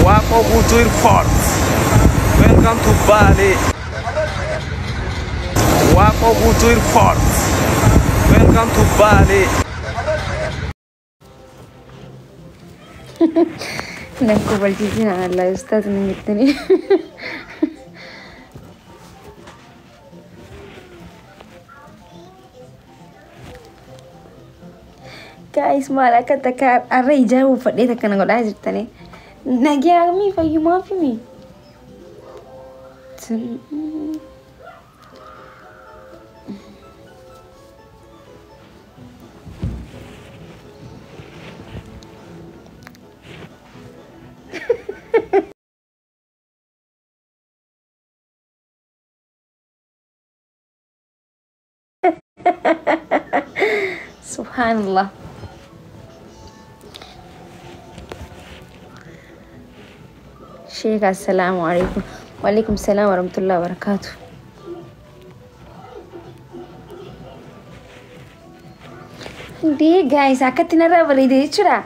Waaqoo Guutuu Airport. Welcome to Bali. Waaqoo Guutuu Airport. Welcome to Bali. Nan kobalchiisin Allah ustaas nan jettanii. Guys, maal akka takka har'a ijaa uffadhee takka na godhaa jirtanii. Nagaa mi fayyumaa fi mi? Subhanallah. Sheikh, assalamu alaikum. Wa alaikum salam wa rahmatullahi wa barakatuh. Dee guys, akkatti narraa bareede jechuudha.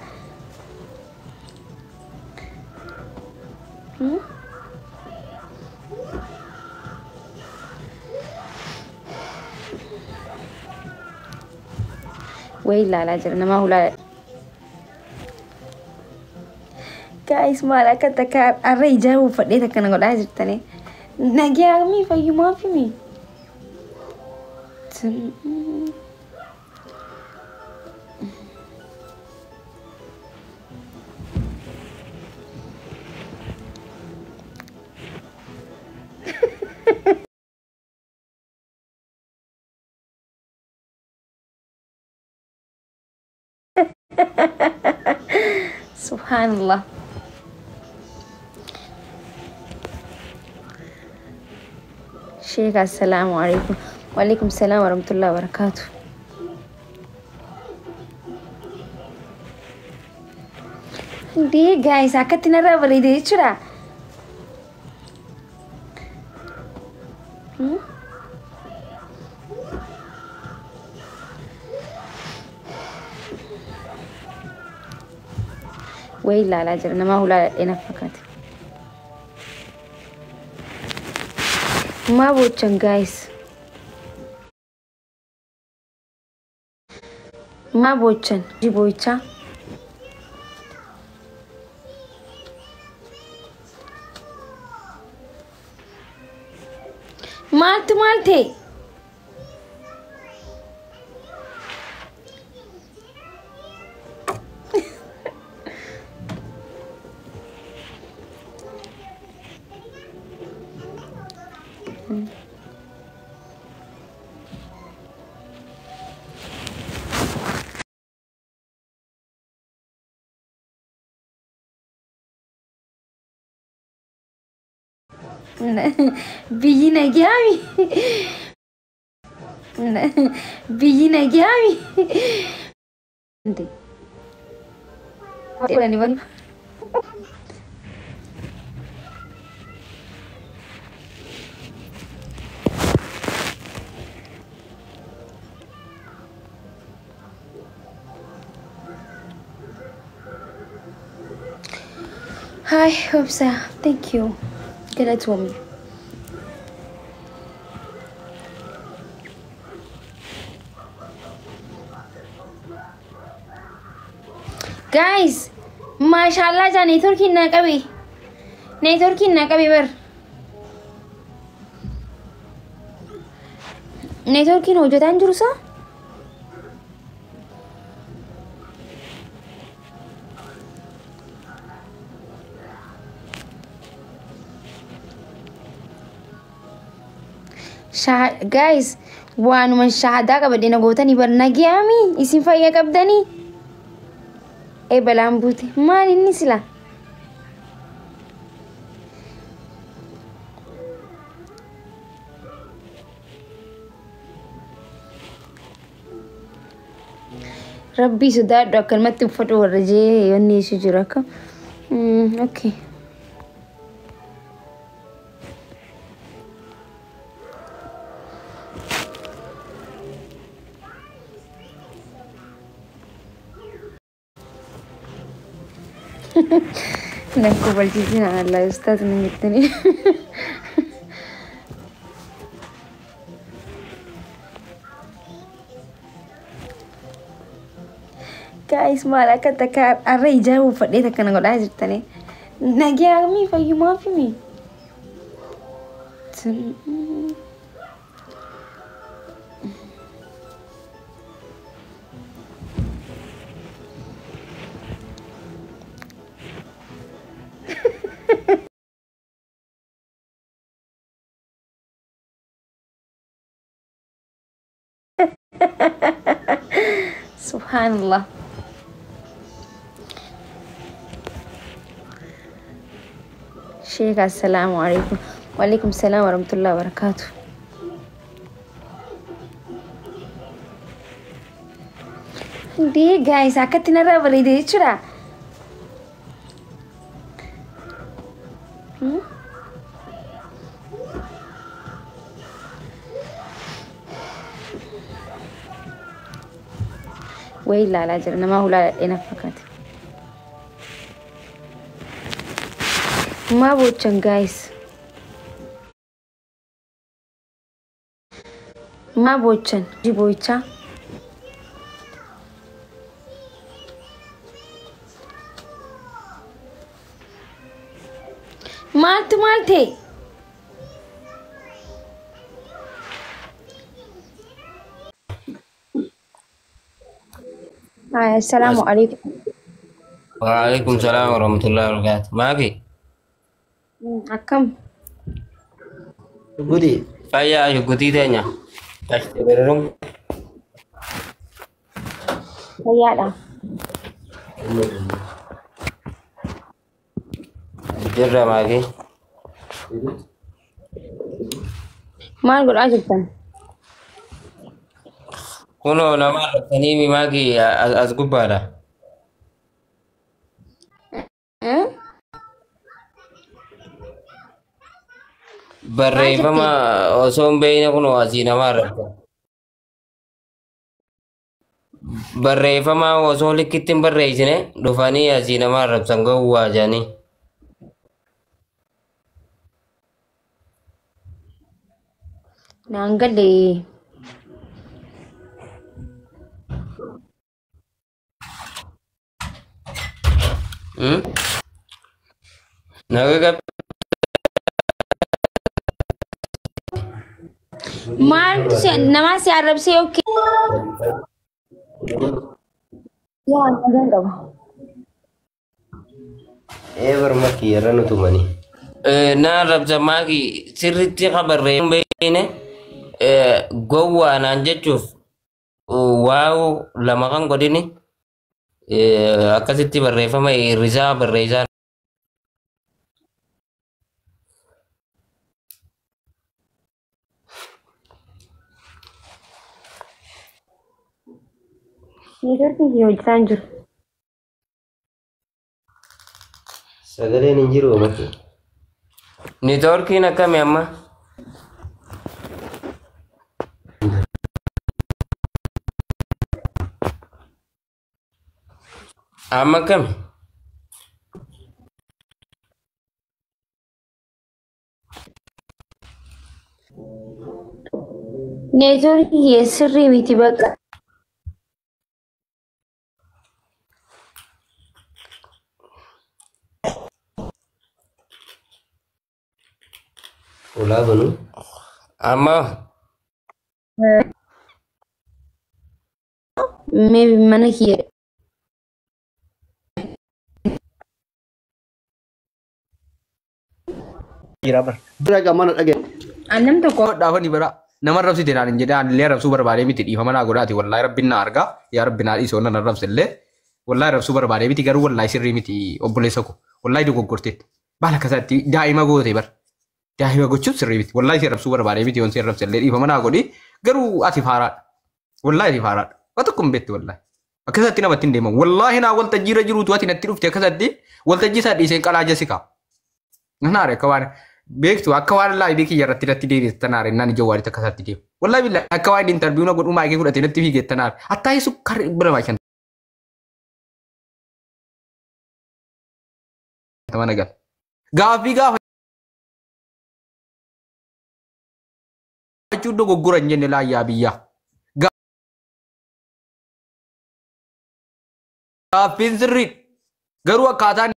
Wayi ilaalaa jira nama hulaa. Guys, maal akka takka har'a ijaa uffadhee takka na godhaa jirtanii. Nagaa mi fayyumaa fi mi? Subhanallah. Sheikh, assalamu alaikum. Wa alaikum salam wa rahmatullahi wa barakatuh. Dee guys, akkatti narraa bareede jechuudha. Wayi ilaalaa jira nama hulaa dhadhee na fakkaate. Maa boochan guys? Maa boochan? Boochaa? Maaltu maal ta'e? Biyyi nagaami. Biyyi nagaami. Hi, Hopsa. Thank you. Galatoomii. Guys, mashallah jaa neetworkiin naa qabe. Neetworkiin naa qabe bar. Neetworkiin hojjetaa hin jiru saa? Guys, waanuma shaahadaa qabadhe na gootanii bar nagaami isin fayyaa qabdanii. Ee balaan buute maal inni sila? Rabbii sodaadhu akkanumatti uffadhu warra jee yoonni ishee jiru akka. Okay. Nan kobalchiisina Allah ustaas nan jettanii. Guys, maal akka takka har'a ijaa uffadhee takka na godhaa jirtanii. Nagaa mi fayyumaa fi mi? Subhanallah. Sheikh, assalamu alaikum. Waalaikum salam warahmatullahi wabarakatuh. Ndee guys, akkatti narraa bareede jechuudha. Wayi ilaalaa jira nama hulaa dhadhee na fakkaate. Maa boochan guys? Maa boochan? Boochaa? Maaltu maal ta'e? Assalaamu alaikum. Waalaikum salaam warahmatullahi wabarakatuh. Maaki? Akkam? Gudi. Fayyaa shukutii teenya. Tashte bererum. Fayyaadha. Jirra maaki. Maal godhaa jirtan? Kunoo nama arrabsanii maaki as gubbaadha. Barreeffama osoo hin beekne kunoo asii nama arrabsa. Barreeffama osoo likkitti hin barreessine dhufanii asii nama arrabsan gowwaa jedhanii. Naan galee. Naga Maaltu nama si arrabsee yookiin? Yaa nagaan qaba. Eebar makii irra nu tumanii. Na arrabsa maaki sirriitti barreeffama hin beekne gowwaa naan jechuuf waaw lama kan godhini akkasitti barreeffama hir'isaa barreessaa. Neetwoorkiin kiyya hojjetaa hin jiru. Sagaleen hin jiru maki. Neetwoorkiin akkami amma? Amma akkami? Neetwoorkiin kiyya sirrii miti bakka. Ulaa banuu. Amma Maybe mana kiyya. Jira bar. Bira gamana dhage. Annam tokko Dhaafani bara nama arrabsite naan hin jedhe ani illee arrabsuu barbaadee miti dhiifama naa godhaati wallaahi rabbiin na argaa yaa rabbi naa dhiisoo nan arrabse illee wallaahi arrabsuu barbaadee miti garuu wallaahi sirrii miti obboleessa ko wallaahi dogoggorteetti baala akkasaatti daa'ima goote bar daa'ima gochuun sirrii miti wallaahi si arrabsuu barbaadee miti yoon si arrabse illee dhiifama naa godhi garuu ati faaraadha wallaahi ati faaraadha waa tokko hin beektu wallaahi akkasatti namatti hin deeman wallaahi naa waltajjiirra jiruutu ati natti dhufte akkasatti waltajjii isaa dhiiseen qalaa jessikaa. Naare akka waan beektu akka waan laayivii kiyya irratti natti deebiste naare naan ija waaritti akkasatti deemu. Wallaahi billahi akka waan intarviiyuu na godhu maayikii fudhatee natti fiigeetta naare. Attaa sukkaarri bira baay'atan. gaafatama nagal. Gaaffii gaafachuu dogoggora hin jenne laayyaa biyyaa. Gaaffiin sirriidha. Garuu akkaataan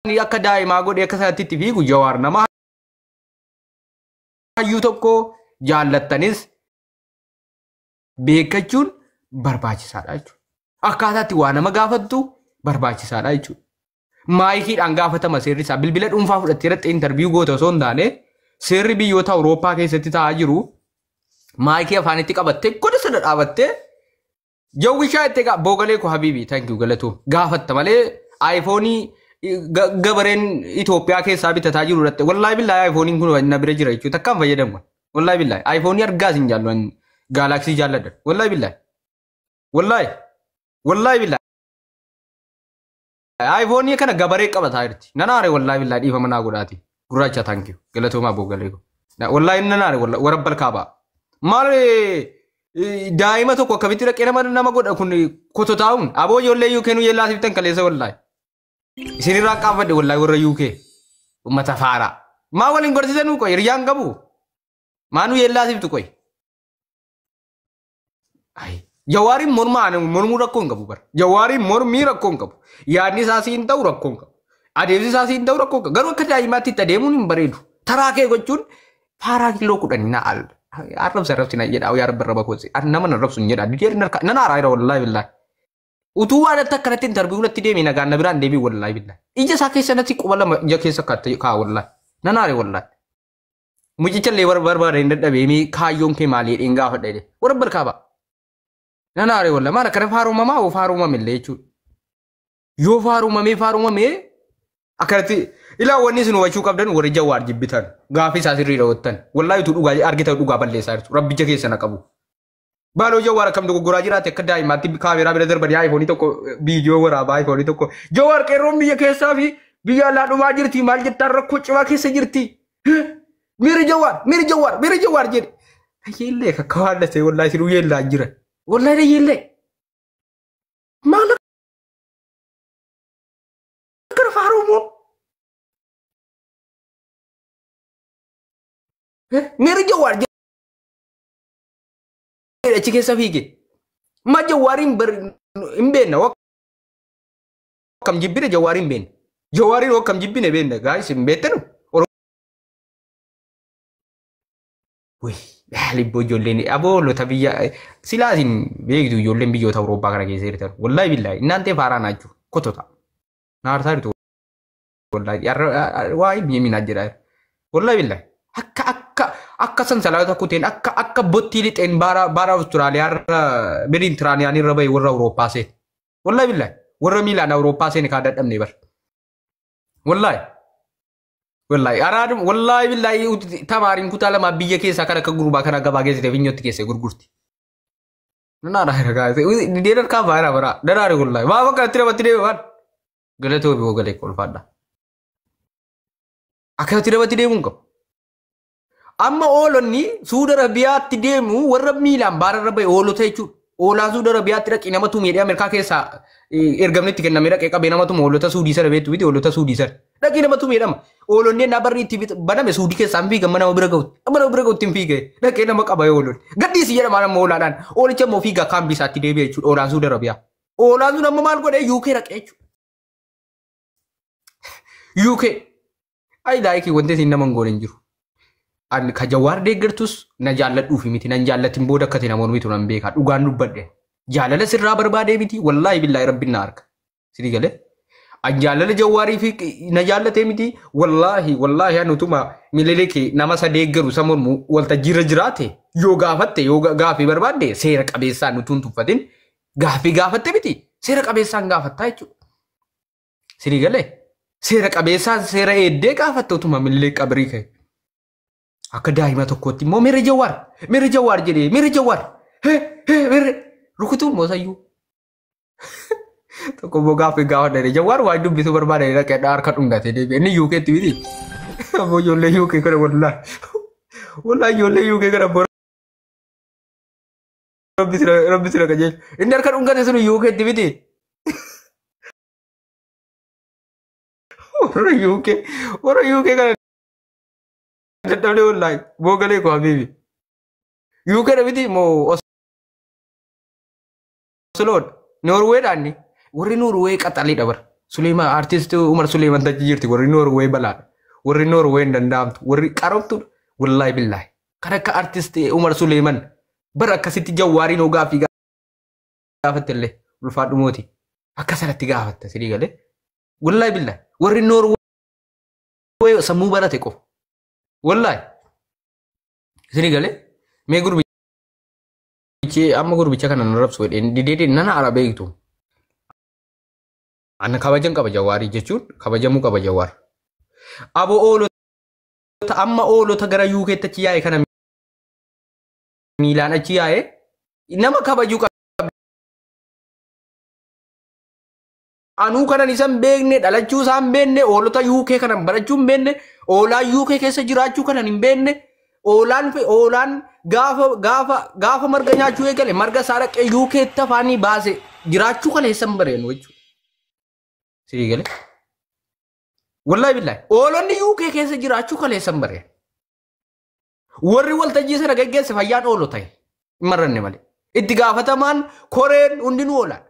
inni akka daa'imaa godhee akka sanatti itti fiigu Jawaar nama hayyuu tokko jaallattanis beekachuun barbaachisaadha jechuudha. Akkaataatti waa nama gaafattu barbaachisaadha jechuudha. Maayikiidhaan gaafatama seerri isaa bilbila dhuunfaa fudhattee irratti interview goota osoo hin taane seerri biyyoota Awurooppaa keessatti taa'aa jiru maayikii afaanitti qabattee goda sana dhaabattee jawwishaa itti boogalee ko habiibi thank you galatoom gaafatta malee aayifoonii gabareen Itoophiyaa keessaa bitataa jiru irratti wallaahi billaahi aayifooniin kun na bira jira jechuudha takkaan fayyadamu wallaahi billaahi aayifoonii argaas hin jaallu gaalaaksii jaalladha wallaahi billaahi wallaahi wallaahi billaahi aayifoonii kana gabaree qabataa jirti nan aare wallaahi billaahi dhiifama naa godhaati gurraacha thank you galatoomaa boogalee ko wallaahi nan aare wallaahi warabbal kaabaa maal daa'ima tokko akkamitti dhaqee nama godha kun kototaa'uun aboo ijoollee UK nu yeellaa siftan kaleessa wallaahi. Isinirraa qaanfadhe wallaahi warra UK uummata faaraa. Maa waliin gorsisanuu qoy hiriyyaan qabu. Maa nu yeellaa siftu qoy. Jawaariin mormaa mormuu rakkoo hin qabu bara. Jawaariin mormii rakkoo hin qabu. Yaadni isaa siin ta'u rakkoo hin qabu. Adeemsi isaa siin ta'u rakkoo hin qabu. Garuu akka daa'imaatti itti adeemuun hin bareedu. Taraa kee gochuun faaraa kiiloo 10 na al. Arrabsa arrabsi na jedha yaa rabbi arraba kooti. Nama na arrabsu hin jedha. Didee nan aaraa jira wallaahi billaahi. Utuu waan akka akkanatti interview natti deemi nagaan na biraan deebii wallaahi billaahi. Ija isaa keessa natti quba lama ija keessa kaa wallaahi. Nan aare wallaahi. Mucicha illee barbaada hin dadhabee mee kaayyoon kee maali jedheen gaafadha jedhe. Warra barkaaba. Nan aare wallaahi maal akkana faarumamaa hoo faarumame illee jechuudha. Yoo faarumamee faarumamee akkanatti ilaa wanni isin hubachuu qabdan warri Jawaar jibbitan gaaffii isaa sirrii dhawattan wallaahi utuu dhugaa argitan dhugaa balleessaa jirtu rabbicha keessa na qabu. Baaloo Jawaar akkam dogoggoraa jiraate akka daa'imaatti kaameeraa bira darbanii aayifoonii tokko viidiyoo waraabaa aayifoonii tokko Jawaar qeerroon biyya keessaa fi biyya alaa dhumaa jirti maal jettaan rakkoo cimaa keessa jirti. Miiri Jawaar miiri Jawaar miiri Jawaar jedhe. Dhayyeellee kakka waan dhasee wallaahi sinuu yeellaa jira. Wallaahi dhayyeellee. Maal akkana faarumoo? Miiri Jawaar jedhe achi keessa fiige. Ma Jawaariin hin beekna akkam jibbine Jawaariin beekna. Jawaariin akkam jibbine beekna gaayis hin beektanu. Libboo ijoolleen aboolota biyya silaa isin beektu ijoolleen biyyoota Awurooppaa kana keessa jirtan. Wallaahi billaahi innaan ta'e faaraa naachuu kotota. Naartaa jirtu wallaahi waa'ee biyya minaa jedhaa jira. Wallaahi billaahi akka akka akka sansalata kuteen akka akka bottii lixeen baara baara Awustiraaliyaa irra Meditiraaniyaan irra bahe warra Awurooppaa seene. Wallaahi billaahi warra miilaan Awurooppaa seene kaa dadhabne bar. Wallaahi. Wallaahi araadum wallaahi billaahi tamaariin kutaa lama biyya keessaa kan akka gurbaa kana gabaa geessite finyootti keessa gurgurti. Nanaara ragaa didee harkaa baara bara daraare wallaahi maa bakka itti namatti deeme waan galatoo biyoo galee kolfaadha. Akkanatti namatti deemuun qabu. Amma oolonni Suuda Arabiyaatti deemu warra miilaan baararra bahe oolota jechuudha. Oolaan Suuda Arabiyaatti dhaqee nama tumeedha Ameerikaa keessaa ergamni itti kennamee dhaqee qabee nama tumu oolota Suudii sana beektu miti oolota Suudii sana. Dhaqee nama tumeedhama. Oolonni ennaa barri itti baname Suudii keessaa hin fiigan mana bira ga'utti. Mana bira ga'utti hin fiigee dhaqee nama qaba oolonni. Gadhiisi jedhama nama oolaadhaan. Oolicha immoo fiigaa kaambii isaatti deebi'e jechuudha oolaan Suuda Arabiyaa. Oolaan sun amma maal godhee UK dhaqee jechuudha. UK. Ayi laayikii wanti isin nama hin goone hin jiru. Ani ka Jawaar deeggartus na jaalladhuufi miti nan jaallatin booda akka ta'e namoonni mitu nan beeka dhugaan dubbadhe. Jaalala sirraa barbaadee miti wallaahi billaahi rabbiin na arga. Sidii galee. An jaalala Jawaarii fi na jaallatee miti wallaahi wallaahi ani utuma mililikii nama isa deeggaru isa mormu waltajjiirra jiraate yoo gaafatte yoo gaaffii barbaadde seera qabeessaan utuu hin tuffatin gaaffii gaafatte miti seera qabeessaan gaafattaa jechuudha. Sidii galee. Seera qabeessaan seera eeddee gaafatte utuma mililik qabrii ka'e. Akka daa'ima tokkootti immoo miira Jawaar miira Jawaar jedhee miira Jawaar hee hee miira rukutuun moosayyuu. Tokko immoo gaaffii gaafa dheere Jawaar waan dubbisuu barbaade dhaqee harka dhungatee deebi'e inni UKtti miti. Ammoo ijoollee UK kana wallaahi wallaahi ijoollee UK kana rabbi sira qajeelchu. Inni harka dhungate sun UKtti miti. Warra UK, warra UK kana dadhabne wallaahi boogalee koo habiibi. UK dha miti moo Osloodha. Noorweedhaan warri Noorwee qaxaliidha bara. Suleeman, artist Umar Suleeman tachi jirti. Warri Noorwee balaadha. Warri Noorwee hin danda'amtu. Warri qaromtuudha. Wallaahi billaahi. Kan akka artist Umar Suleeman bara akkasitti jawwaariin hogaa fi gaafatte illee ulfaadhu mooti. Akka sanatti gaafatta sidii galee. Wallaahi billaahi. Warri Noorwee sammuu barate qofa. Wallaahi. Isinii galee mee gurbichi amma gurbicha kana nu rabsu jedheen didee nana ara beektu. Anna kabajan qaba, jawaarii jechuun kabajamuu qaba jawaar. Abo oolota amma oolota gara yuukeetti achi yaa'e kana miilaan achi yaa'e nama kabajuu qaba. Anuu kanan isan beekne, dhalachuu isaan beekne, oolota UK kanan barachuu hin beekne, oolaan UK keessa jiraachuu kanan hin beekne, oolaan oolaan gaafa gaafa gaafa marga nyaachuu eegale marga isaa dhaqee UK tti afaanii baase jiraachuu kana eessan bareenu jechuudha. Sii galee. Wallaahi billaahi oolonni UK keessa jiraachuu kana eessan bareenu. Warri waltajjii sana geggeesse fayyaan oolota hin marranne malee. Itti gaafatamaan koreen hundinuu oolaan.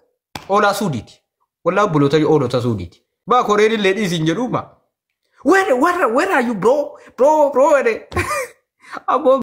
Oolaa Suudiiti. Wallaahi obboloota oolota Suudiiti. Baa koreen illee dhiisiin jedhu ma. Where are you, bro? Bro, bro, jedhe. Aboo.